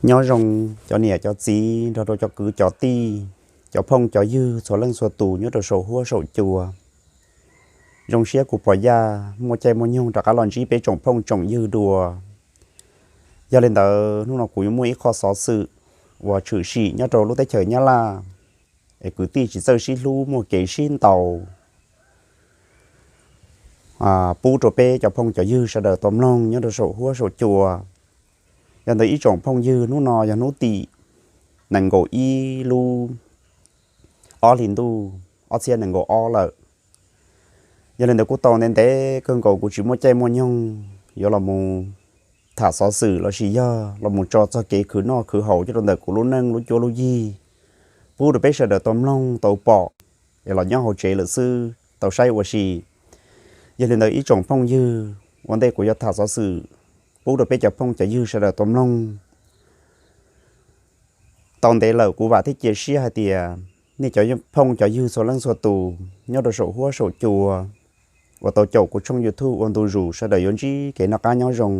Nyob zoo cov niam cov txiv nrog rau cov kwv cov tij, cov phooj cov ywg txhua leej txhua tus nyob rau saum huab saum cua. Zoo siab kuv Pov Yaj muaj caij muaj nyoog rov qab los ntsib peb tsoom phooj tsoom ywg dua. Yog li ntawd hnub no kuv yuav muaj ib qho xov xwm uas tshwm sim nyob rau lub teb chaws Nyab Laj, es kwv tij tsis txawj sib hlub muaj kev sib ntaus pub rau peb cov phooj cov ywg sawv daws tau mloog nyob rau saum huab saum cua. Yog ntawd ib tsoom phooj ywg, hnub no yog hnub tim nees nkaum ib lub ob hlis ntuj ob txhiab nees nkaum ob lawm. Yog li ntawd kuj tau ntev ntev kawg nkaus kuv tsis muaj caij muaj nyoog yuav los mus tham xov xwm lossis yog los mus tso txog kev khwv noj khwv haus coj rau ntawm kuv lub neej lub cuab lub yig pub rau peb sawv daws tau mloog tau pom, es los nyob hauv tsev lawm xwb tau saib ua si. Yog li ntawd ib tsoom phooj ywg, ua ntej kuv yuav tham xov xwm pub rau peb cov phooj cov ywg sawv daws tau mloog, tau ntev lawm kuv vam thiab cia siab hais tias nej cov phooj cov ywg txhua leej txhua tus nyob rau saum huab saum cua uas tau caum kuv tshooj YouTube ua ntu zus sawv daws yuav ntsib kev noj qab nyob zoo,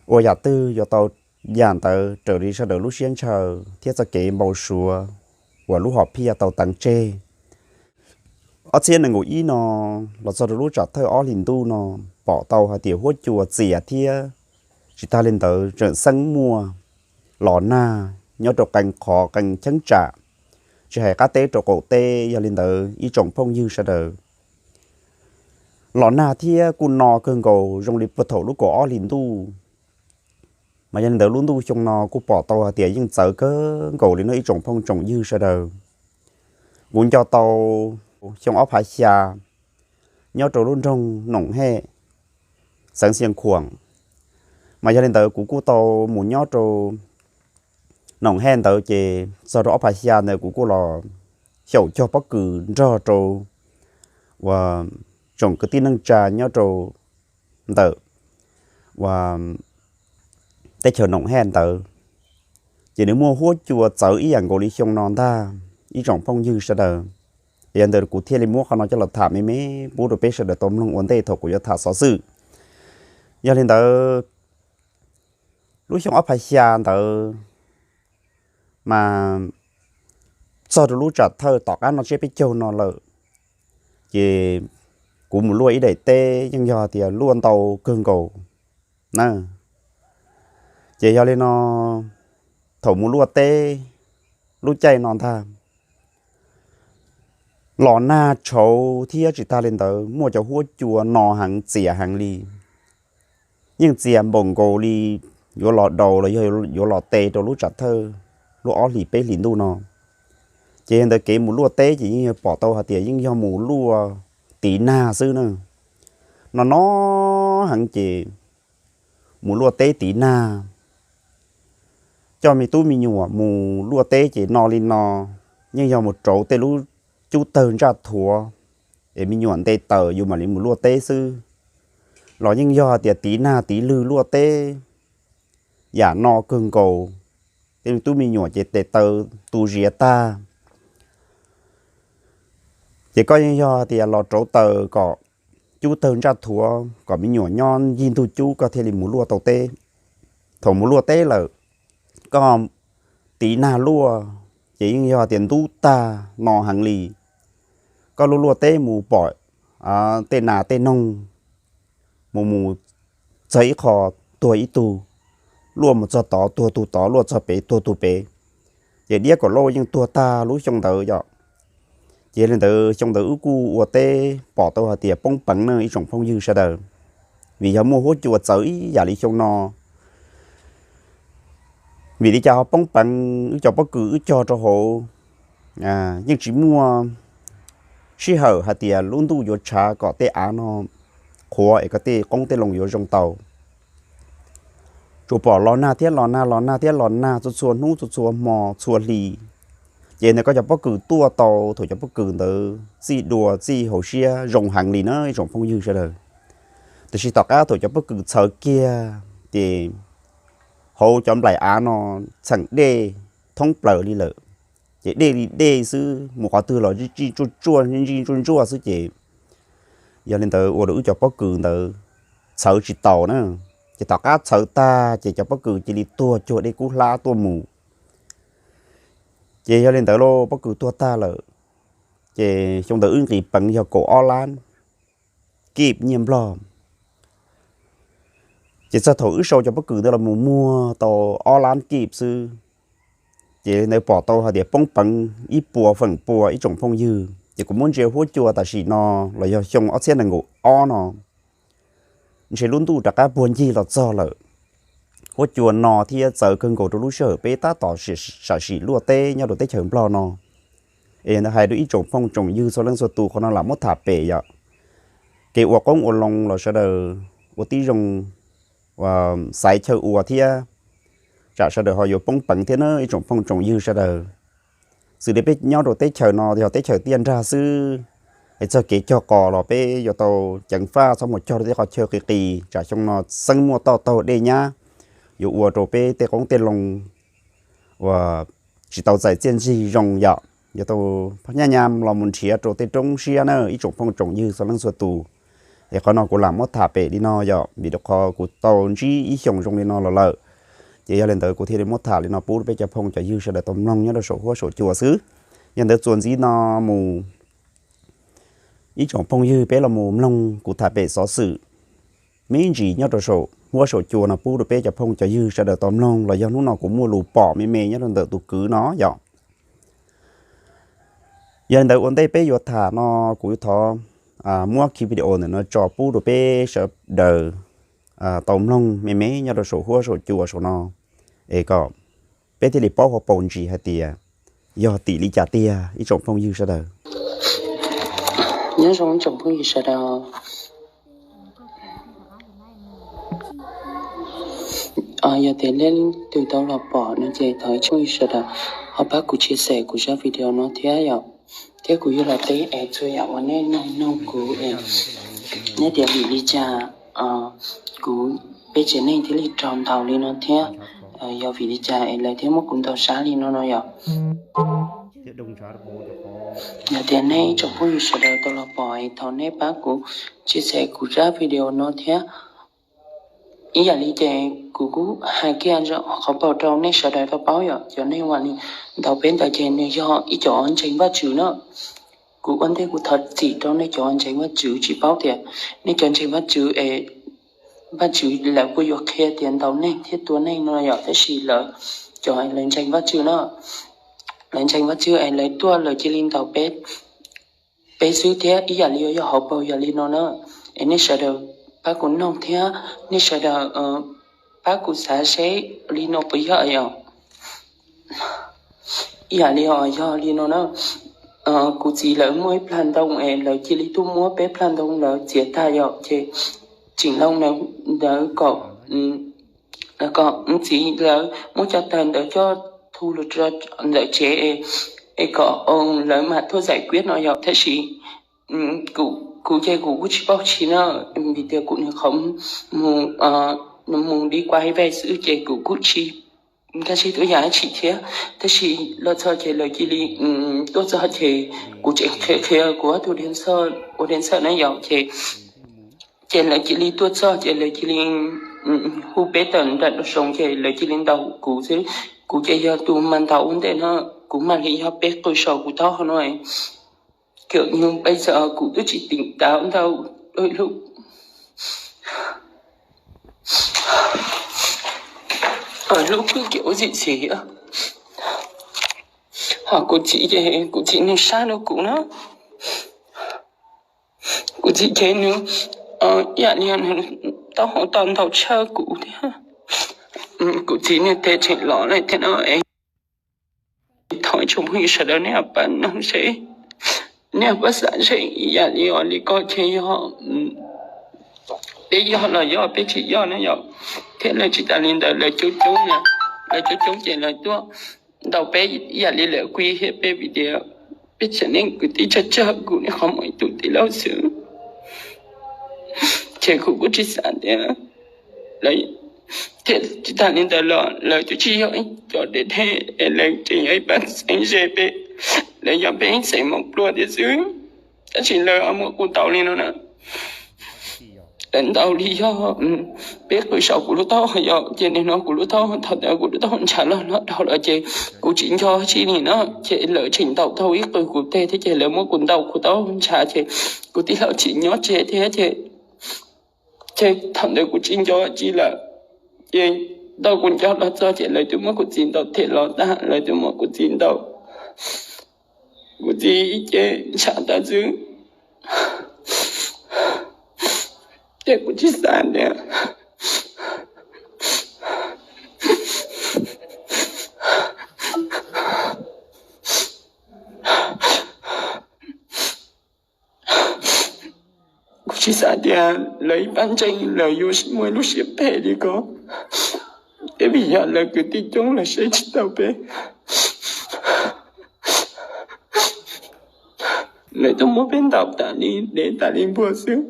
ua yam twg yuav tau yam ntawd raws li sawv daws lub siab ntshaw thiab txoj kev npau suav uas lub hom phiaj tau teev tseg. Ob txhiab nees nkaum ib no los txog rau lub tsam thawj ob hlis ntuj no, pom tau hais tias huab cua txias thiab tsis tag li ntawd tseem xeeb muaj los nag nyob rau qee qhov qee cheeb tsam, tsis hais qab teb rau qaum teb. Yog li ntawd ib tsoom phooj ywg sawv daws, los nag thiab kuj no kawg nkaus zoo li puag thaum lub kaum ob hlis ntuj. Mas yog li ntawd lub ntuj xyoo no kuj pom tau hais tias yeej txawv kawg nkaus li no ib tsoom phooj tsoom ywg sawv daws. Kuv nco tau xyoo ob phav xya nyob rau lub nroog Noom Hej, xeev Xiav Khuam. Mas yog li ntawd kuv kuj tau mus nyob rau Noom Hej ntawd ces txog rau ob phav xya ntawd kuv kuj los xyaum cog pob kws nrog rau uas tsoom kwv tij neej tsa nyob rau ntawm uas teb chaws Noom Hej ntawd. Ces nws muaj huab cua txawv ib yam nkaus li xyoo no ntag ib tsoom phooj ywg sawv daws. Yog ntawd kuv thiaj li muab qhov no coj los tham me me pub rau peb sawv daws tau mloog ua ntej thaum kuv yuav tham xov xwm. Yog li ntawd lub xyoo ob phav xya ntawd mas txog rau lub tsam thawj tom qab no tsiab peb caug no lawm, ces kuv mus luaj ib daim teb yeej yog tias luaj ntau kawg nkaus na. Ces yog li no thaum mus luaj teb lub caij no ntag, los nag tshauv thiab tsis tag li ntawd muaj cov huab cua no heev txias heev li. Yeej txias npaum nkaus li yuav los daus los yog yuav los te rau lub tsam thawj lub ob hlis peb hlis ntuj no. Ces yog ntawd kev mus luaj teb ces yeej yog pom tau hais tias yeej yog mus luaj tiv nag xwb na. No no heev ces mus luaj teb tiv nag, coj me tub me nyuam mus luaj teb ces no li no, yeej yog mus rauv tej lub cub tawg ntsaj thuav, es me nyuam nte taws yus mam li mus luaj teb xwb. Los yeej yog tias tiv nag tiv lwg luaj teb yam no kawg nkaus, tej tub me nyuam ces tes taw tu ziav tag. Ces koj yeej yog tias los rauv taws kom cub tawg ntsaj thuav kom me nyuam nyob ncig ntug cub koj thiaj li mus luaj tau teb. Thaum mus luaj teb lawm, koj tiv nag luaj, ces yeej yog tias ntub tag no heev li. Koj luaj luaj teb mus pom tej nas tej noog, mus mus txog ib qho tuag ib tug, luaj mus txog tod tuag tug tod, luaj txog pem tuag tug pem, ces diab kom lauj yeej tuag tag lub xyoo ntawd yom. Ces li ntawd xyoo ntawd wb kuj ua teb pom tau hais tias poob peev na ib tsoom phooj ywg sawv daws, vim yog muaj huab cua txawv ib yam li xyoo no. Vim li cas ho poob peev? Wb cov pob kws wb cog rau hauv yeej tsis muaj sij hawm hais tias lub ntuj yuav tshav kom tej av no qhuav es kom tej qoob tej loo yuav zoo tau. Tsuas pom los nag thiab los nag los nag thiab los nag txhua txhua hnub txhua txhua hmo txhua hli. Ces ntawd koj cov pob kws tuaj tau thaum cov pob kws ntawd txij dua txij hauv siab zoo heev li na ib tsoom phooj ywg sawv daws. Tiam sis tom qab thaum cov pob kws txhawv kiag ces hauv cov nplaim av no txheem dej thoob plaws li lawm. Ces dej li dej xwb, mus qhov twg los ntsij ntsuaj ntsuaj ntsij ntsuaj ntsuaj xwb ces yog li ntawd ua rau wb cov pob kws ntawd txhawv tsis taus na. Ces tom qab txhawv tag ces cov pob kws cia li tuag cuag dej kub hlab tuaj mus. Ces yog li ntawd lauj, pob kws tuag tag lawm, ces xyoo ntawd wb nqis peev yog kaum ob lab kib nyiaj Nplog. Ces txog thaum wb sau cov pob kws ntawd los mus muag tau ob lab kib xwb, ces li ntawd pom tau hais tias poob peev ib puas feem pua ib tsoom phooj ywg. Ces kuv muab ntsia huab cua tam sim no los yog xyoo ob txhiab nees nkaum ob no, ntshe lub ntuj rov qab puag ncig los txog lawm. Huab cua no thiab txawv kawg nkaus rau lub sij hawm peb tab tom sam sim luaj teb nyob rau teb chaws Nplog no. Es ntawd hais rau ib tsoom phooj tsoom ywg txhua leej txhua tus, qhov no lam muab tham pem yom. Kev ua qoob ua loo los sawv daws ua tib zoo xaiv chaw ua thiab, tsam sawv daws ho yuav poob peev thiab na ib tsoom phooj tsoom ywg sawv daws. Xws li peb nyob rau teb chaws no yog teb chaws tiaj nrag xwb, es txog kev cog qos los peb yuav tau ceev faj txhob mus cog rau tej qhov chaw qis qis, tsam xyoo no xeeb muaj toj taug dej nyab, yuav ua rau peb tej qoob tej loo uas tsis tau txais txiaj ntsig zoo yom. Yuav tau nyaj nyam los mus nrhiav rau tej roob siab na ib tsoom phooj tsoom ywg txhua leej txhua tus. Es qhov no kuv lam muab tham pem li no yom, vim rau qhov kuv tau ntsib ib xyoos zoo li no los lawm. Ces yog li ntawd kuv thiaj li muab tham li no pub rau peb cov phooj cov ywg sawv daws tau mloog nyob rau saum huab saum cua xwb. Yog ntawd txuas ntxiv no mus, ib tsoom phooj ywg peb los mus mloog kuv tham pem xov xwm me ntsis nyob rau saum huab saum cua no pub rau peb cov phooj cov ywg sawv daws tau mloog los yog hnub no kuv muaj lus pom me me nyob rau ntawm tus kwv no yom. Yog li ntawd ua ntej peb yuav tham no, kuv yuav thov muab clip video ntawm no tso pub rau peb sawv daws tau mloog me me nyob rau saum huab saum cua saum no, es kom peb thiaj li paub hauv paus ntsis hais tias yog tim li cas tiag ib tsoom phooj ywg sawv daws. Nyob zoo ib tsoom phooj ywg sawv daws. Yog tias leej twg tau los pom no ces thov ib tsoom phooj ywg sawv daws ho pab kuv share kuv zaj video no thiab yom. Thiab kuv yuav los teb es txhua yam uas nej nug nug kuv es nej tias vim li cas kuv peb tsev neeg thiaj li raug ntaus li no thiab yog vim li cas es lawv thiaj muab kuv ntaus sab li no no yom. Yog tias nej tsoom phooj ywg sawv daws tau los pom es thov nej pab kuv share kuv zaj video no thiab. Ib yam li ces kuv kuj hais kiag qhov paub rau nej sawv daws tau paub yom, cov neeg uas nws ntaus peb ntawd ces nws yog ib cov ntseeg Vajtswv na. Kuv ua ntej kuv thov txim rau nej cov ntseeg Vajtswv, tsis paub tias nej cov ntseeg Vajtswv es Vajtswv lawv puas yuav qhia tias ntaus neeg thiab tua neeg no yom, tab sis lawv cov lawv ntseeg Vajtswv na, lawv ntseeg Vajtswv es lawv tuaj lawv cia li ntaus peb peb xwb thiab ib yam li yog hauv paus yog li no na. Es nej sawv daws pab kuv noog thiab nej sawv daws pab kuv xav seb li no puas yog yom. Ib yam li os yog li no na, kuv txiv lawv muaj ib plag ntoo es lawv cia li tuaj muab peb plag ntoo lawv txiav tag yom, ces tseem loo ntawd kom kom txiv lawv muab cov tawg ntawd coj thu lus rau ntawm tsev es kom lawv mam tuaj zais kuiab no yom, tab sis kuv ces kuv kuj tsis paub tsis na, vim tias kuv nws qhov mus mus dib kuab ib ve xwb ces kuv kuj tsis nkag siab tuaj yam dab tsi thiab, tab sis los txog ces lawv cia li tuaj txog ces kuv tseem qhia qhia kuv ob tug ua dab ntxawm na yom, ces ces lawv cia li tuaj txog ces lawv cia li hu peb tawm nram nraum zoov ces lawv cia li ntaus kuv xwb. Kuv ces yog tus mas ntaus ua ntej no, kuv mam li yog peb qw saum kuv taub hau no, kom nyuj peb txog kuv twb tsis tim tav ntau lub lub kwj kiag ua txim txiv. Ho kuv txiv ces kuv txiv nws sab rau kuv na, kuv txiv ces nws ib yam li nws taub hau tau ntau tshaj kuv thiab. Kuv txiv nws tes tseem los lawm thiab no es thov ib tsoom phooj ywg sawv daws nej pab noog seb, nej pab xav seb ib yam li os li ko ces yog peb yog los yog peb tsis yog na yom. Thiab lawv tsis tas li ntawd lawv coob coob na, lawv coob coob ces lawv tuaj ntaus peb ib yam li lawv kuj hiab peb vim tias peb tsev neeg kwv tij tsawg tsawg kuv niaj qhov muaj ib tug tij laug xwb. Ces kuv kuj tsis xav tias lawv, thiab tsis tas li ntawd los lawv twb tsis yog ib cov deb deb es lawv tseem yog ib pab xeeb ze peb, lawv yog peb ib xeem mos pluaj tiag xwb, tab sis lawv muab kuv ntaus li no na. Lawv ntaus li yog peb qw saum kuv lub taub hau yom, ces nim no kuv lub taub hau, thaum ntawd kuv lub taub hau ntshav loj loj dhau lawm ces kuv tsis nco tsi li na, ces lawv tseem ntaus tau ib qw kuv teg thiab ces lawv muab kuv ntaus kuv taub hau ntshav ces kuv tij laug tsis nyob tsev thiab ces, ces thaum ntawd kuv tsis nco tsi lawm. Ces tau kuv nco los txog ces lawv twb muab kuv txiv ntaus them los tag, lawv twb muab kuv txiv ntaus, kuv txiv ib ce ntshav tas xwb. Ces kuv tsis xav tias, kuv tsis xav tias lawv ib pab ntseeg lawv yuav muaj lub siab phem li ko, es vim yog lawv kwv tij coob lawv saib tsis taus peb, lawv tuaj muab peb ntaus tas li dev tas li npua xwb.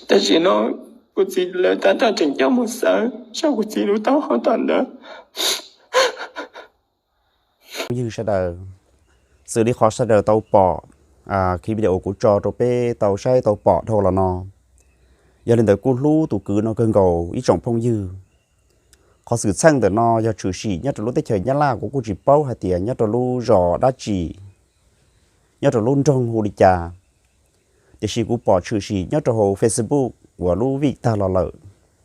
Tam sim no kuv txiv lawv tab tom tseem coj mus xawv saum kuv txiv lub taub hau tom ntawd. Phooj ywg sawv daws, xws li qhov sawv daws tau pom clip video kuv tso rau peb tau saib tau pom dhau los no, yog li ntawd kuj hlub tus kwv no kawg nkaus ib tsoom phooj ywg. Qhov xwm txheej ntawm no yog tshwm sim nyob rau lub teb chaws Nyab Laj, kuv kuj tsis paub hais tias nyob rau lub zos dab tsi, nyob rau lub nroog hu li cas, tiam sis kuv pom tshwm sim nyob rau hauv Facebook uas lub vij tag los lawm.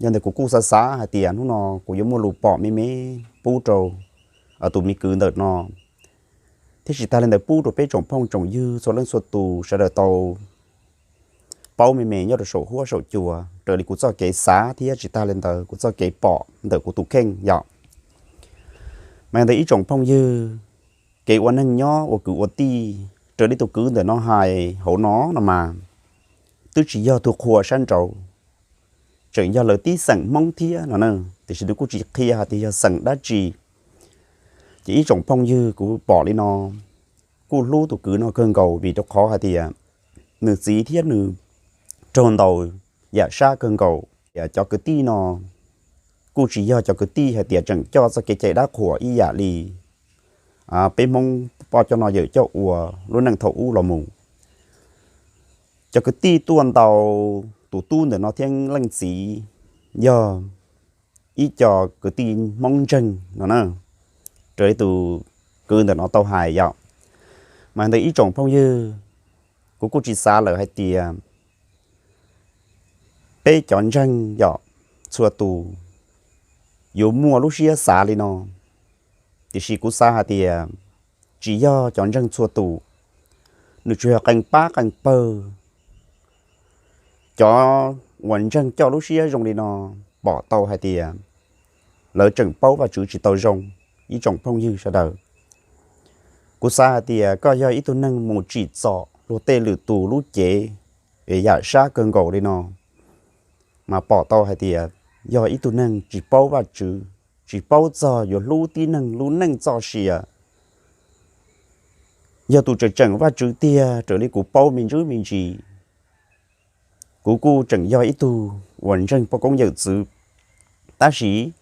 Yog ntawd kuv kuj xav xav hais tias hnub no kuv yuav muaj lus pom me me pub rau tus me kwv ntawm no, thiab tsis tag li ntawd pub rau peb tsoom phooj tsoom ywg txhua leej txhua tus sawv daws tau paub me me nyob rau saum huab saum cua raws li kuv txoj kev xav thiab tsis tag li ntawd kuv txoj kev pom ntawm kuv tus kheej yom. Mas yog ntawd ib tsoom phooj ywg, kev ua neeg nyob ua kwv ua tij raws li tus kwv ntawm no hais hauv no no mas twb tsis yog tus qhua sab nraud, tseem yog lawv tib xeem Hmoob thiab no na, tiam sis nws kuj tsis qhia hais tias yog xeem dab tsi. Ces ib tsoom phooj ywg, kuv pom li no kuj hlub tus kwv no kawg nkaus vim rau qhov hais tias nws txiv thiab nws raug ntaus yam sab kawg nkaus. Cov kwv tij no kuj tsis yog cov kwv tij hais tias tseem coj txoj kev cai dab qhuas ib yam li peb Hmoob poj coj no yawm coj ua lub neej thaum ub los mus. Cov kwv tij tuaj ntaus tus tub ntawm no thiab leej txiv yog ib co kwv tij Hmoob ntseeg no na, raws li tus kwv ntawm no tau hais yom. Mas ntawm ib tsoom phooj ywg, kuv kuj tsis xav lawm hais tias peb cov ntseeg yom, txhua tus yuav muaj lub siab xav li no, tiam sis kuv xav hais tias tsis yog cov ntseeg txhua tus, nws tsuas yog qee pab qee pawg. Cov uas ntseeg coj lub siab zoo li no pom tau hais tias lawv tseem paub Vajtswv tsis tau zoo. Ib tsoom phooj ywg sawv daws, kuv xav hais tias koj yog ib tug neeg mus tsim txom luag tej lwm tus lub cev es yam sab kawg nkaus li no, mas pom tau hais tias yog ib tug neeg tsis paub Vajtswv, tsis paub txog yuav hlub tib neeg lub neej txoj sia. Yog tus tseem tseem Vajtswv tiag raws li kuv paub me ntsis me ntsis, kuv kuj tseem yog ib tug uas ntseeg poj koob yawm txwv, tab sis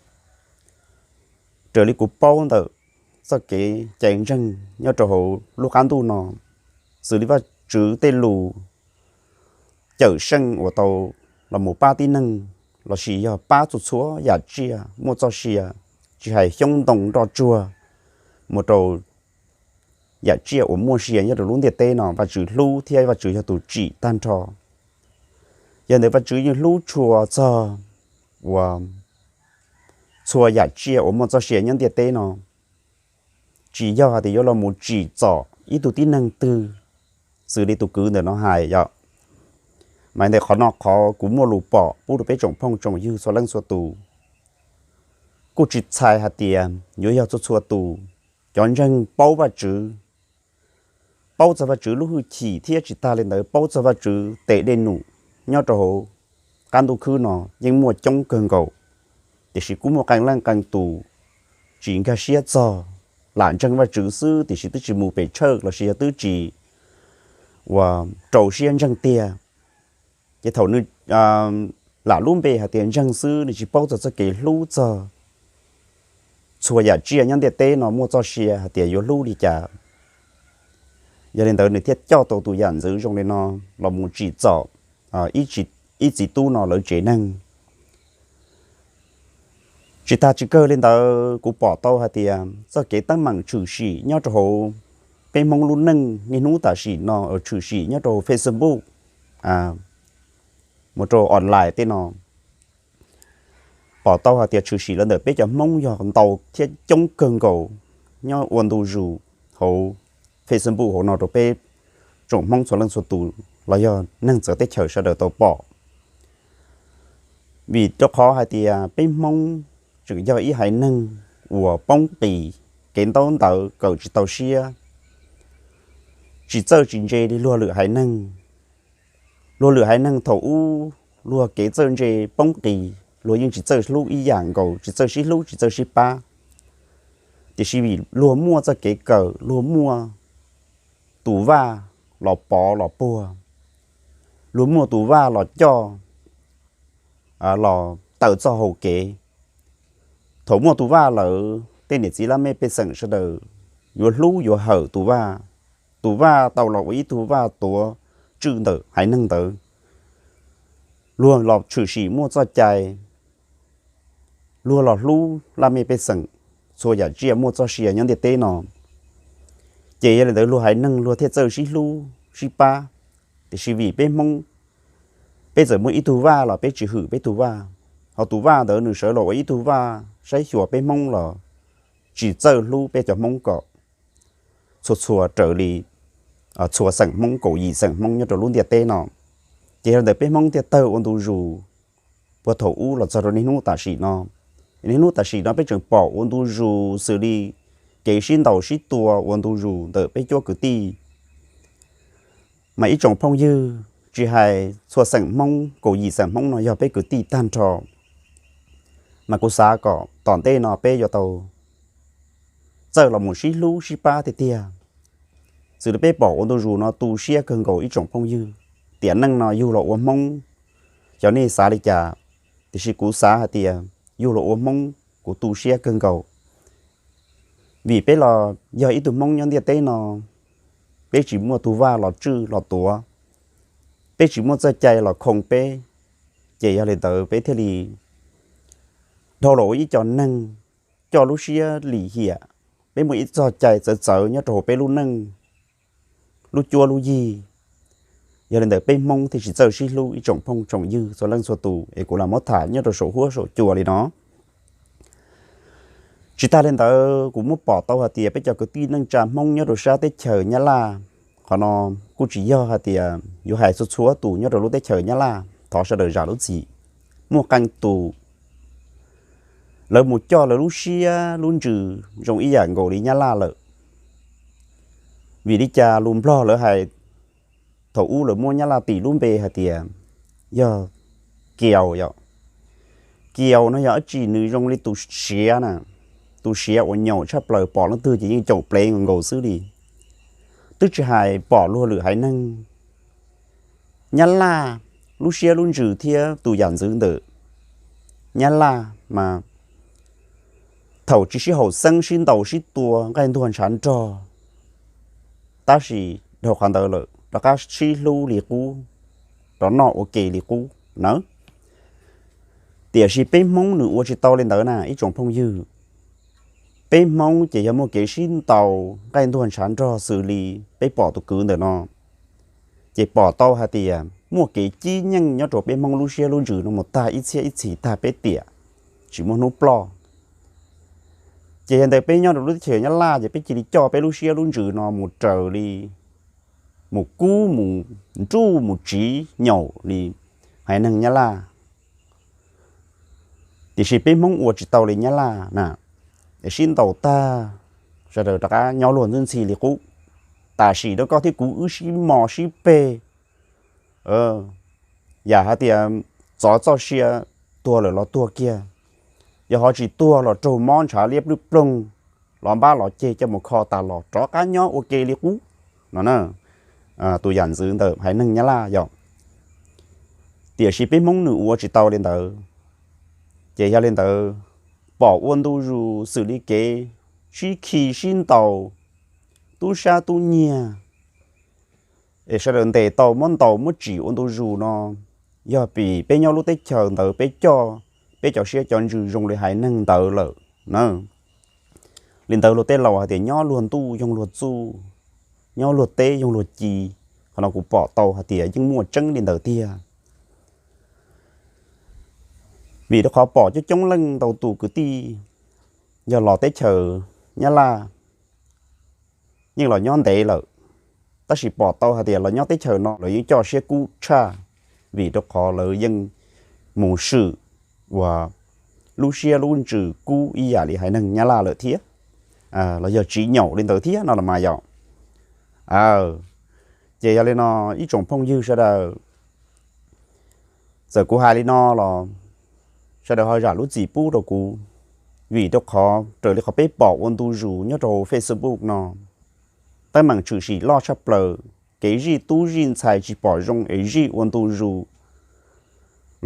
raws li kuv paub ntawm txoj kev cai ntseeg nyob rau hauv lub qab ntuj no, xws li Vajtswv tej lus cawm seej uas tau los mus pab tib neeg lossis yog pab txhua txhua yam tsiaj muaj txoj sia, tsis hais xyoob ntoo nroj tsuag, mus rau yam tsiaj uas muaj sia nyob rau lub ntiaj teb no, Vajtswv hlub thiab Vajtswv yog tus tsim tag nrho. Yog ntawd Vajtswv yeej hlub tshua txog uas txhua yam tsiaj uas muaj txoj sia nyob ntiaj teb no, tsis yog hais tias yuav los mus tsim txom ib tug tib neeg twg, xws li tus kwv ntawm no hais yom. Mas ntawm qhov no qhov kuv muaj lus pom pub rau peb tsoom phooj tsoom ywg txhua leej txhua tus, kuj tsis txhais hais tias yuav yog txhua txhua tus. Cov ntseeg paub Vajtswv, paub txog Vajtswv lub hwj chim thiab tsis tag li ntawd paub txog Vajtswv tes dej num nyob rau hauv qab ntuj khwb no yeej muaj coob kawg nkaus, tiam sis kuj muaj qee leej qee tus tsis nkag siab txog, lam ntseeg Vajtswv xwb tiam sis twb tsis mus pes tshawj lossis yog twb tsis uas rau siab ntseeg tiag. Ces thaum nws lam lub npe hais tias ntseeg xwb, nws tsis paub txog txoj kev hlub txog txhua yam tsiaj nyob ntiaj teb no muaj txoj sia hais tias yuav hlub li cas. Yog li ntawd nws thiaj coj tau tus yam ntxwv zoo li no los mus tsim txom ib txiv tub no lawv tsev neeg. Tsis tas tsis kawg li ntawd, kuv pom tau hais tias txoj kev teeb meem tshwm sim nyob rau hauv peb Hmoob lub neej niaj hnub tam sim no tshwm sim nyob rau Facebook, mus rau online tej no, pom tau hais tias tshwm sim los ntawm peb cov Hmoob yog ntau thiab coob kawg nkaus, nyob ua ntu zus hauv Facebook hauv no rau peb tsoom Hmoob txhua leej txhua tus los yog neeg txawv teb chaws sawv daws tau pom. Vim rau qhov hais tias peb Hmoob tseem yog ib haiv neeg uas poob qis, kev ntaub ntawv kawm tsis tau siab, tsis txawj tsis ntse li luag lwm haiv neeg. Luag lwm haiv neeg thaum ub luag kev txawj ntse poob qis, luag yeej tsis txawj hlub ib yam nkaus, tsis txawj sib hlub tsis txawj sib pab. Tiam sis vim luag muaj txoj kev kawm, luag muaj tus vaj los pov los puag, luag muaj tus vaj los coj, los taw txoj hau kev. Thaum muaj tus vaj lawm, tej niam txiv laj mej pej xeem sawv daws yuav hlub yuav hawm tus vaj. Tus vaj tau los ua ib tug vaj tuav tswj ntawm haiv neeg ntawd. Luag los tshwm sim muaj txoj cai, luag los hlub laj mej pej xeem, txhua yam tsiaj muaj txoj sia nyob ntiaj teb no. Ces yog li ntawd luag haiv neeg luag thiaj txawj sib hlub sib pab. Tiam sis vim peb Hmoob, peb txawm muaj ib tug vaj los peb tsis hwm peb tug vaj, ho tus vaj ntawd nws sawv los ua ib tug vaj saib xyuas peb Hmoob los tsis txawj hlub peb cov Hmoob kom txhua txhua raws li txhua xeem Hmoob, kaum yim xeem Hmoob nyob rau lub ntiaj teb no. Ces yog li ntawd peb Hmoob thiaj tawg ua ntu zus puag thaum ub los txog rau niaj hnub tam sim no. Niaj hnub tam sim no peb tseem pom ua ntu zus xws li kev sib ntaus sib tua ua ntu zus ntawm peb cuab kwv tij. Mas ib tsoom phooj ywg, tsis hais txhua xeem Hmoob, kaum yim xeem Hmoob no yog peb kwv tij tag nrho, mas kuv xav kom tom ntej no peb yuav tau txawj los mus sib hlub sib pab tiag tiag. Xws li peb pom ua ntu zus no tu siab kawg nkaus ib tsoom phooj ywg. Tiam neej no yug los ua Hmoob, xyov nej xav li cas, tiam sis kuv xav hais tias yug los ua Hmoob kuv tu siab kawg nkaus. Vim peb los yog ib tug Hmoob nyob ntiaj teb no, peb tsis muaj tus vaj los tswj los tuav, peb tsis muaj txoj cai los khoo peb, ces yog li ntawd peb thiaj li dhau los ua ib co neeg coj lub siab lim hiam. Peb muaj ib txoj cai txawv txawv nyob rau hauv peb lub neej, lub cuab lub yig. Yog li ntawd peb Hmoob thiaj tsis txawj sib hlub ib tsoom phooj tsoom ywg txhua leej txhua tus es kuv los muab tham nyob rau saum huab saum cua li no. Tsis tas li ntawd kuv muab pom tau hais tias peb cov kwv tij neej tsa Hmoob nyob rau sab teb chaws Nyab Laj, qhov no kuj tsis yog hais tias yuav hais txhua txhua tus nyob rau lub teb chaws Nyab Laj, thov sawv daws zam lub txim. Muaj qee tus lawv mus coj lawv lub siab lub ntsws zoo ib yam nkaus li Nyab Laj lawm. Vim li cas lus Nplog lawv hais, thaum ub lawv muab Nyab Laj tis lub npe hais tias yog Kiaus yom. Kiaus no yog dab tsi? Nws zoo li tus siav na, tus siav uas nyaum tshaj plaws, pom leej twg ces yeej caum plev nkaus nkaus xwb li. Twb tsis hais pom luag lwm haiv neeg, Nyab Laj lub siab lub ntsws thiab tus yam ntxwv ntawm Nyab Laj mas thaum tsis sib haum xeeb sib ntaus sib tua nqaij ntuag ntshav nrog, tab sis dhau qhov ntawd lawm rov qab sib hlub li qub, rov noj ua ke li qub nawb. Tiam sis peb Hmoob nws ua tsis tau li ntawd na ib tsoom phooj ywg. Peb Hmoob ces yog muaj kev sib ntaus nqaij ntuag ntshav nrog xws li peb pom tus kwv ntawm no, ces pom tau hais tias muaj kev cib nyeej nyob rau peb Hmoob lub siab lub ntsws no mus tag ib txhiab ib txhis tag peb tiam, tsis muaj hnub ploj. Ces yog ntawd peb nyob rau lub teb chaws Nyab Laj ces peb cia li coj peb lub siab lub ntsws no mus raws li, mus kub mus nruj mus tsiv nyaum li haiv neeg Nyab Laj. Tiam sis peb Hmoob ua tsis tau li Nyab Laj na, es sib ntaus tag, sawv daws rov qab nyob luag ntxhi ntxhi li qub. Tam sim no koj thiab kuv wb sib mos sib peg, yam hais tias txov txoj sia, tuag lawm los tuag kiag, yog ho tsis tuag los raug mob ntshav liab plwj ploog, los npab los ceg coj mus kho tas los rov qab nyob ua ke li qub no na. Tus yam ntxwv ntawm haiv neeg Nyab Laj yom. Tiam sis peb Hmoob nws ua tsis tau li ntawd. Ces yog li ntawd, pom ua ntu zus xws li kev sib khi sib ntaus, tub sab tub nyiag, es sawv daws ntes tau muab ntaus muab tsim ua ntu zus no, yog vim peb nyob lub teb chaws ntawd peb coj peb cov siab cov ntsws zoo li haiv neeg ntawd lawm na. Li ntawd luag tej laus hais tias nyob luag ntuj yoog luag txuj, nyob luag teb yoog luag ci. Qhov no kuv pom tau hais tias yeej muaj tseeb li ntawd tiag. Vim rau qhov pom coob coob leej ntau tus kwv tij yog los teb chaws Nyab Laj yeej los nyob ntev lawm, tab sis pom tau hais tias los nyob teb chaws no lawv yeej coj siab kub tshaj, vim rau qhov lawv yeej mus swm uas lub siab lub ntsws kub ib yam li haiv neeg Nyab Laj lawm thiab, los yog tsis nyaum li ntawd thiab no los mas yom. Ces yog li no ib tsoom phooj ywg sawv daws, txawm kuv hais li no los sawv daws ho zam lub txim pub rau kuv, vim rau qhov raws li qhov peb pom ua ntu zus nyob rau Facebook no, teeb meem tshwm sim loj tshaj plaws, kev zij tub zij ntxhais tsis pom zoo es zij ua ntu zus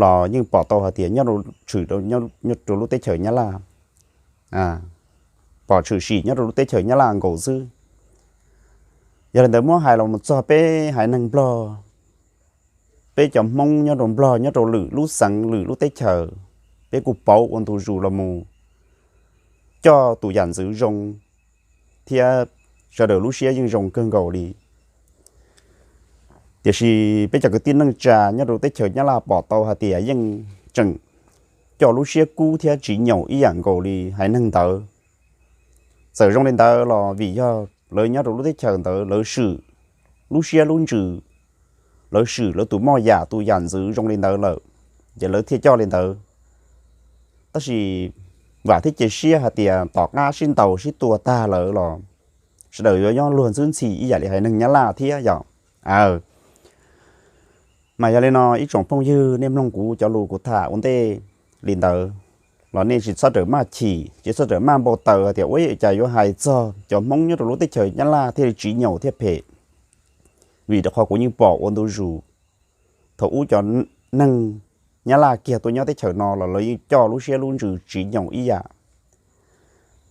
los yeej pom tau hais tias nyob rau lub teb chaws Nyab Laj, pom tshwm sim nyob rau lub teb chaws Nyab Laj nkaus xwb. Yog li ntawd muab hais los mus txog peb haiv neeg Nplog, peb cov Hmoob nyob rau Nplog nyob rau lwm lub xeev lwm lub teb chaws, peb kuj pauv ua ntu zus los mus coj tus yam ntxwv zoo thiab sawv daws lub siab yeej zoo kawg nkaus li. Tiam sis peb cov kwv tij neej tsa nyob rau teb chaws Nyab Laj pom tau hais tias yeej tseem coj lub siab kub thiab tsis nyaum ib yam nkaus li haiv neeg ntawd. Txawm zoo li ntawd los vim yog lawv nyob rau lub teb chaws ntawd lawv swm lub siab lub ntsws, lawv swm lawv tus moj yam tus yam ntxwv zoo li ntawd lawm, ces lawv thiaj coj li ntawd. Tab sis vam thiab cia siab hais tias tom qab sib ntaus sib tua tag lawm los sawv daws yuav nyob luag ntxwb ntxhi ib yam li haiv neeg Nyab Laj thiab yom. Mas yog li no ib tsoom phooj ywg, nej mloog kuv cov lus kuv tham ua ntej li ntawd los nej tsis txhob rawm maj chim, tsis txhob rawm maj npau taws hais tias ua cas yuav hais txog cov Hmoob nyob rau lub teb chaws Nyab Laj thiaj li tsis nyaum thiab phem. Vim rau qhov kuv yeej pom ua ntu zus, thaum ub cov neeg Nyab Laj kiag tuaj nyob teb chaws no los lawv yeej coj lub siab lub ntsws tsis nyaum ib yam.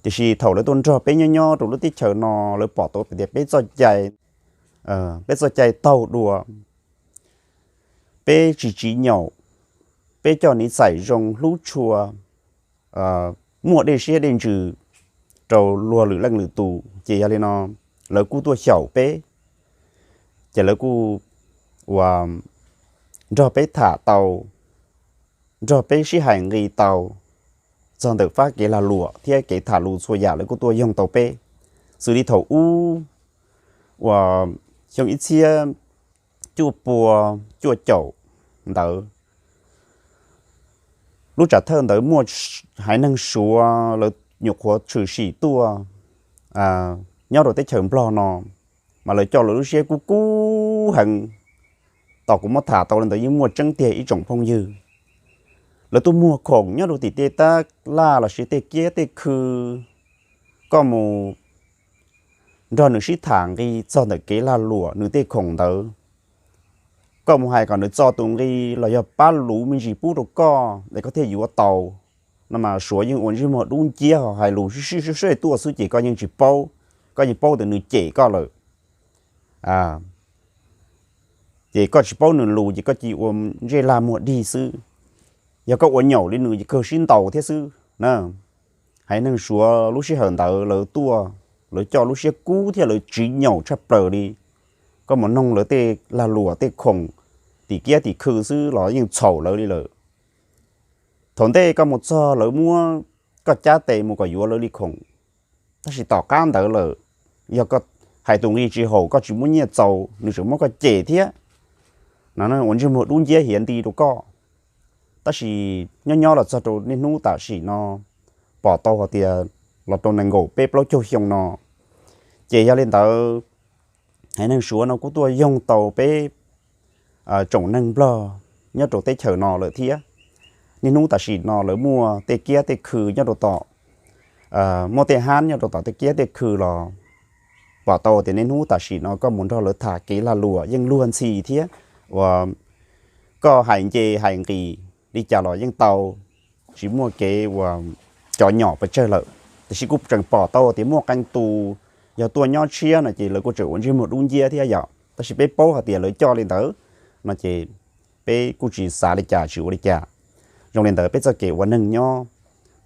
Tiam sis thaum lawv tuaj nrog peb nyob nyob rau lub teb chaws no, lawv pom tau tias peb txoj cai, peb txoj cai taug dua, peb tsis tsis nyaum, peb coj niv txais zoo hlub tshua, muaj dej siab dej ntsws rau luag lwm leej lwm tus, ces yog li no lawv kuj tuaj xyaum peb, ces lawv kuj ua nrog peb tham tau, nrog peb sib hais nqi tau txog ntawm fab kev lag luam thiab kev tham lus txhua yam lawv kuj tuaj yoog tau peb. Xws li thaum ub uas xyoo ib txhiab cuaj pua cuaj caum ntawd, lub tsam thawj ntawd muaj haiv neeg Suav lawv nyuam qhuav tshwm sim tuaj nyob rau teb chaws Nplog no, mas lawv coj lawv lub siab kub kub heev. Tos kuv muab tham tau li ntawd yeej muaj tseeb tiag ib tsoom phooj ywg. Lawv tuaj muag khoom nyob rau tim tej tab laj lossis tej kiab tej khw, koj mus nrog nws sib tham nqi txog ntawm kev lag luam nws tej khoom ntawd, koj mus hais kom nws txo tus nqi los yog pab luv me ntsis pub rau koj es koj thiaj yuav tau no mas Suav yeej ua ntsej muag dub nciab ho hais lus sib sib sib sib tuaj xwb ces koj yeej tsis paub, koj yeej paub tias nws cem koj lawm. Ces koj tsis paub nws lus ces koj cia ua ntsej lag muag dig xwb. Yog koj ua nyaum li nws ces kawg sib ntaus thiab xwb na. Haiv neeg Suav lub sij hawm ntawd lawv tuaj, lawv coj lub siab kub thiab lawv tsis nyaum tshaj plaws li. Koj mus noog lawv tej lag luam tej khoom tim kiab tim khw xwb los yeej txhaum lawv li lawm. Thaum ntej koj mus txog lawv muab koj cab tes mus kom yuav lawv li khoom, tab sis tom qab ntawd lawm, yog koj hais tus nqi tsis haum koj tsis muab nyiaj txaus nws tseem muab koj cem thiab. No ua ntsej muag dub nciab hiav nti rau koj. Tab sis nyob nyob los txog rau niaj hnub tam sim no pom tau hais tias los rau nees nkaum peb plaub caug xyoo no, ces yog li ntawd haiv neeg Suav no kuj tuaj yoog tau peb tsoom neeg Nplog nyob rau teb chaws no lawm thiab. Niaj hnub tam sim no lawv muaj tej kiab tej khw nyob rau tom, muaj tej hab nyob rau tom tej kiab tej khw los pom tau tias niaj hnub tam sim no koj mus nrog lawv tham kev lag luam yeej luag ntxhi thiab uas koj hais nce hais nqis li cas los yeej tau, tsis muaj kev uas cov nyom pes tsawg lawm. Tiam sis kuj tseem pom tau tias muaj qee tus yog tuaj nyob tshiab no ces lawv kuj tseem ua ntsej muag dub nciab thiab yom. tab sis peb paub hais tias lawv coj li ntawd no ces peb kuj tsis xav li cas tsis ua li cas. Zoo li ntawd peb txoj kev ua neeg nyob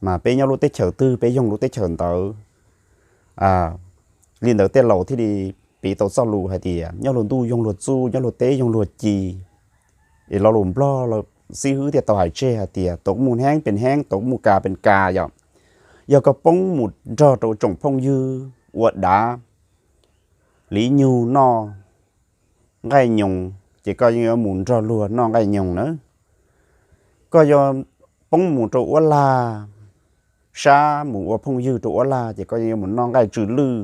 mas peb nyob lub teb chaws twg peb yoog lub teb chaws ntawd. Li ntawd tej laus thiaj li piv tau txoj lus hais tias nyob luag ntuj yoog luag txuj, nyob luag teb yoog luag ci. Es lo lus Nplog los xib hwb thiaj tau hais tseg hais tias tau mus heeb pes heeb, tau mus kas pes kas yom. Yog koj poob mus nrog rau tsoom phooj ywg ua dav li nyug noj nqaij nyoos ces koj yeej yuav mus nrog luag noj nqaij nyoos na. Koj yog poob mus rau uab lag, sab mus ua phooj ywg rau uab lag ces koj yeej yuav mus noj nqaij tsw lwj,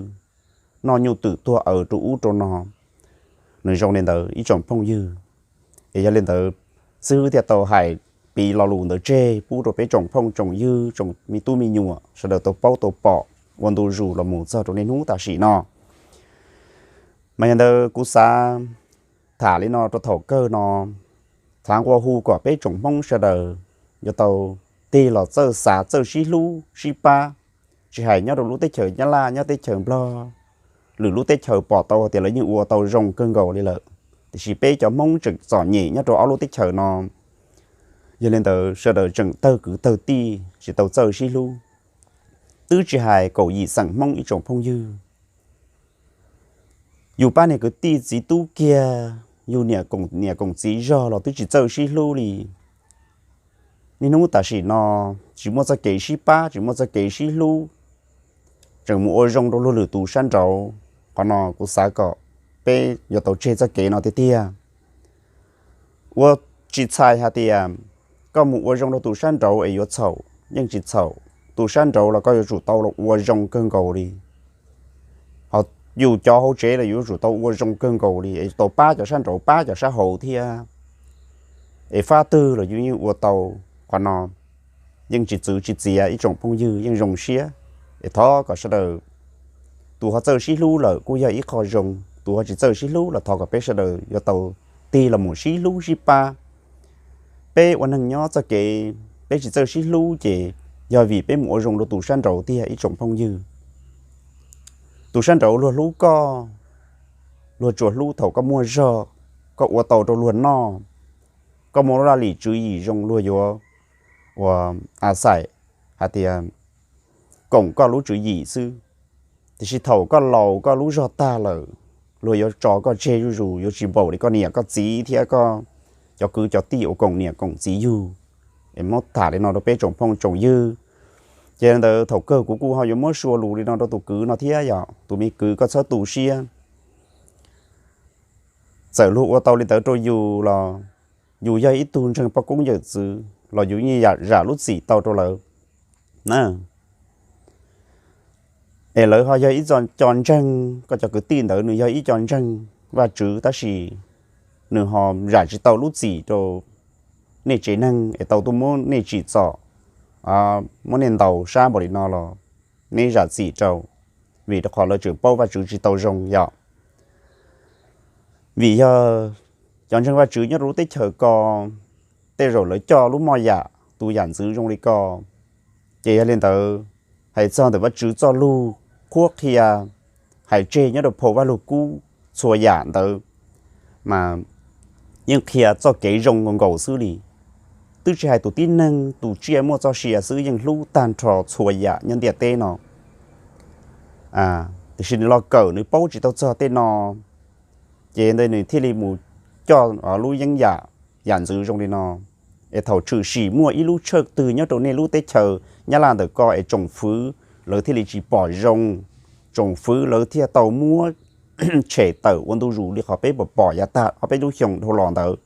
noj nyuj twm tuag aws rau ub rau no. Nws zoo li ntawd ib tsoom phooj ywg. Es yog li ntawd xib hwb thiaj tau hais piv lo lus ntawd tseg pub rau peb tsoom phooj tsoom ywg tsoom me tub me nyuam sawv daws tau paub tau pom ua ntu zus los mus txog rau niaj hnub tam sim no. Mas yog ntawd kuv xav tham li no rau thaum kawg no, xav nqua hu kom peb tsoom Hmoob sawv daws yuav tau tig los txawj xav txawj sib hlub sib pab, tsis hais nyob rau lub teb chaws Nyab Laj, nyob teb chaws Nplog, lwm lub teb chaws pom tau tias lawv yeej ua tau zoo kawg nkaus li lawm, tiam sis peb cov Hmoob tseem txom nyem nyob rau ob lub teb chaws no. Yog li ntawd sawv daws tseem tawg kwv tawg tij tsis tau txawj sib hlub. Twb tsis hais kaum yim xeem Hmoob ib tsoom phooj ywg, yus pab niag kwv tij txiv tub kiag, yus niam koom txiv zog los twb tsis txawj sib hlub li. Niaj hnub tam sim no tsis muaj txoj kev sib pab tsis muaj txoj kev sib hlub, tseem mus ua zoo rau luag lwm tus sab nraud. Qhov no kuv xav kom peb yuav tau tseg txoj kev no tiag tiag. Ua tsis txhais hais tias koj mus ua zoo rau tus sab nraud es yuav txhaum, yeej tsis txhaum. Tus sab nraud los koj yuav tsum tau los ua zoo kawg nkaus li. Ho yus cov hauv tsev los yuav tsum tau ua zoo kawg nkaus li es tau pab cov sab nraud pab cov sab hauv thiab. Es fab twg los yus yeej ua tau. Qhov no yeej tsis txwv tsis txiav ib tsoom phooj ywg, yeej zoo siab. Es thov kom sawv daws, tus ho txawj sib hlub lawm kuj yog ib qho zoo, tus ho tsis txawj sib hlub los thov kom peb sawv daws yuav tau tig los mus sib hlub sib pab. Peb ua neeg nyob txoj kev peb tsis txawj sib hlub ces yog vim peb mus ua zoo rau tus sab nraud tiag ib tsoom phooj ywg. Tus sab nraud luag hlub koj, luag tsuas hlub thaum koj muaj zog, koj ua tau rau luag noj, koj muaj lub laj lim tswv yim zoo luag yuav ua a xais hais tias koom koj lub tswv yim xwb. Tiam sis thaum koj laus koj lub zog tag lawm, luag yuav tso koj tseg zuj zus, yuav tsis npaum li koj niam koj txiv thiab koj cov kwv cov tij uas koom niam koom txiv yug. Es muab tham li no rau peb tsoom phooj tsoom ywg. Ces ntawd thaum kawg kuv kuj ho yuav muab sua lus li no rau tus kwv no thiab yom, tus me kwv koj txhob tu siab. Txawm luag ua tau li ntawd rau yus los yus yog ib tug ntseeg poj koob yawm txwv los yus yeej zam lub txim tau rau lawv na. Es lawv ho yog ib co ntseeg, koj cov kwv tij ntawd nws yog ib co ntseeg Vajtswv tab sis nws ho zam tsis tau lub txim rau nej tsev neeg es tau tuaj muab nej tsim txom, muab nej ntaus sab npaum li no los nej zam txim rau, vim rau qhov lawv tseem paub Vajtswv tsis tau zoo yom. Vim yog cov ntseeg Vajtswv nyob rau lub teb chaws ko, tej zaum lawv coj lub moj yam tus yam ntxwv zoo li ko, ces yog li ntawd hais txog ntawm Vajtswv txoj lug qhuab qhia hais tseg nyob rau phau Vajluskub txhua yam ntawd mas yeej qhia txoj kev zoo nkaus nkaus xwb li. Twb tsis hais tus tib neeg tus tsiaj muaj txoj sia xwb yeej hlub tag nrho txhua yam nyob ntiaj teb no. Tiam sis nws los kawm nws paub tsis tau txog tej no, ces ntawd nws thiaj li mus coj lub yeeb yam, yam ntxwv zoo li no. Es thaum tshwm sim muaj ib lub tshawj twg nyob rau nej lub teb chaws Nyab Laj ntawm ko es tsoom fwv lawv thiaj li tsis pom zoo, tsoom fwv lawv thiaj tau muab tshem tawm ua ntu zus li qhov peb pom pom yav tag ob peb lub xyoo dhau los ntawd.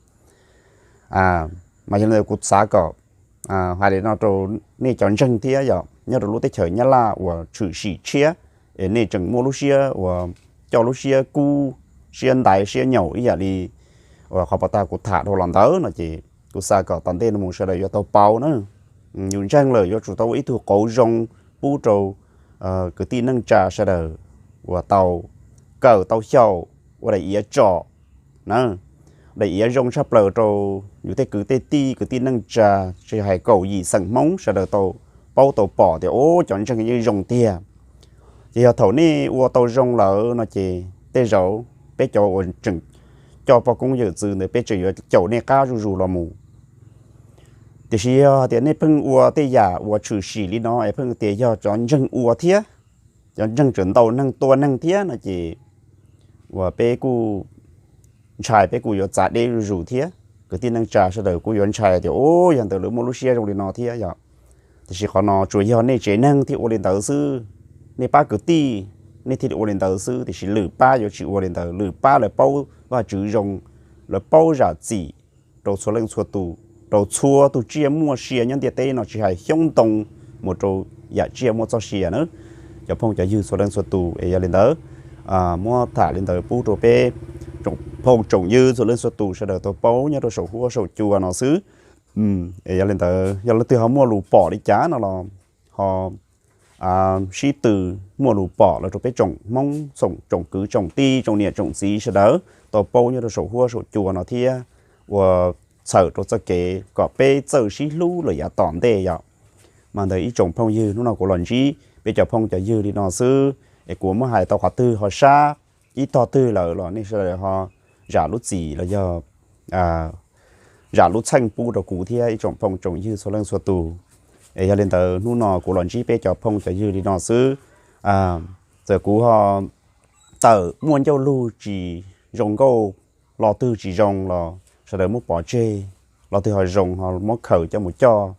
Mas yog li ntawd kuv xav kom hais li no rau nej cov ntseeg thiab yom, nyob rau lub teb chaws Nyab Laj uas tshwm sim tshiab, es nej tseem muaj lub siab uas coj lub siab kub, siab ntaiv siab nyaum ib yam li uas qhov pov tag kuv tham dhau los ntawd no ces kuv xav kom tom ntej no mus sawv daws yuav tau paub na. Yus ntseeg lawm yuav tsum tau ua ib tug qauv zoo pub rau kwv tij neej tsa sawv daws uas tau kawm tau xyaum ua daim iav tsom na, daim iav zoo tshaj plaws rau yus tej kwv tej tij kwv tij neej tsa, tsis hais kaum yim xeem Hmoob sawv daws tau paub tau pom tias ub cov ntseeg yeej zoo tiag. Ces yog thaum nej ua tau zoo lawm no ces tej zaum peb cov uas tseem coj poj koob yawm txwv ntawd peb tseem yuav caum nej qab zuj zus los mus. Tiam sis yog tias nej pheej ua tej yam uas tshwm sim li no es pheej tias yog cov ntseeg ua thiab, cov ntseeg tseem ntaus neeg tua neeg thiab no ces uas peb kuj ntshai peb kuj yuav txav deb zuj zus thiab. Kwv tij neej tsa sawv daws kuj yuav ntshai tias, u, yog ntawd lawv muaj lub siab zoo li no thiab yom. Tiam sis qhov no tsuas yog nej tsev neeg thiaj ua li ntawd xwb, nej pab kwv tij nej thiaj li ua li ntawd xwb, tiam sis lwm pab yuav tsis ua li ntawd. Lwm pab lawv paub Vajtswv zoo, lawv paub zam txim rau txhua leej txhua tus, rau txhua tus tsiaj muaj sia nyob ntiaj teb no tsis hais xyoob ntoo mus rau yam tsiaj muaj txoj sia na. Cov phooj cov ywg txhua leej txhua tus es yog li ntawd, muab tham li ntawd pub rau peb tsoom phooj tsoom ywg txhua leej txhua tus sawv daws tau paub nyob rau saum huab saum cua no xwb. Es yog li ntawd yog leej twg ho muaj lus pom li cas no los ho sib tw muaj lus pom los rau peb tsoom Hmoob, tsoom kwv tsoom tij tsoom niam tsoom txiv sawv daws tau paub nyob rau saum huab saum cua no thiab ua txhawm rau txoj kev kom peb txawj sib hlub lawm yav tom ntej yom. Mas ntawd ib tsoom phooj ywg, hnub no kuv los ntsib peb cov phooj cov ywg li no xwb es kuv muab hais tau qhov twg ho sab ib tog twg lawm los nej sawv daws ho zam lub txim los yog zam lub txheej pub rau kuv thiab ib tsoom phooj tsoom ywg txhua leej txhua tus. Es yog li ntawd hnub no kuv los ntsib peb cov phooj cov ywg li no xwb. Txawm kuv ho tawm muaj ncauj lug tsis zoo nkauj, lo twg tsis zoo los sawv daws muab pov tseg, lo twg ho zoo ho muab khaws coj mus coj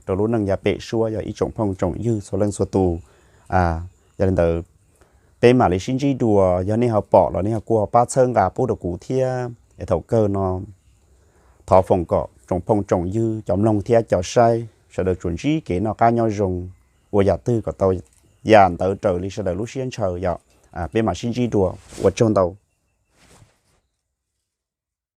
rau lub neej yav pem suab yog ib tsoom phooj tsoom ywg txhua leej txhua tus. Yog li ntawd peb mam li sib ntsib dua, yog nej ho pom los nej ho kuj ho pab txhawb nqa pub rau kuv thiab es thaum kawg no thov foom kom tsoom phooj tsoom ywg cov mloog thiab cov saib sawv daws tsuas ntsib kev noj qab nyob zoo, ua yam twg kom tau yam ntawd raws li sawv daws lub siab ntshaw yom. Peb mam sib ntsib dua, ua tsaug ntau.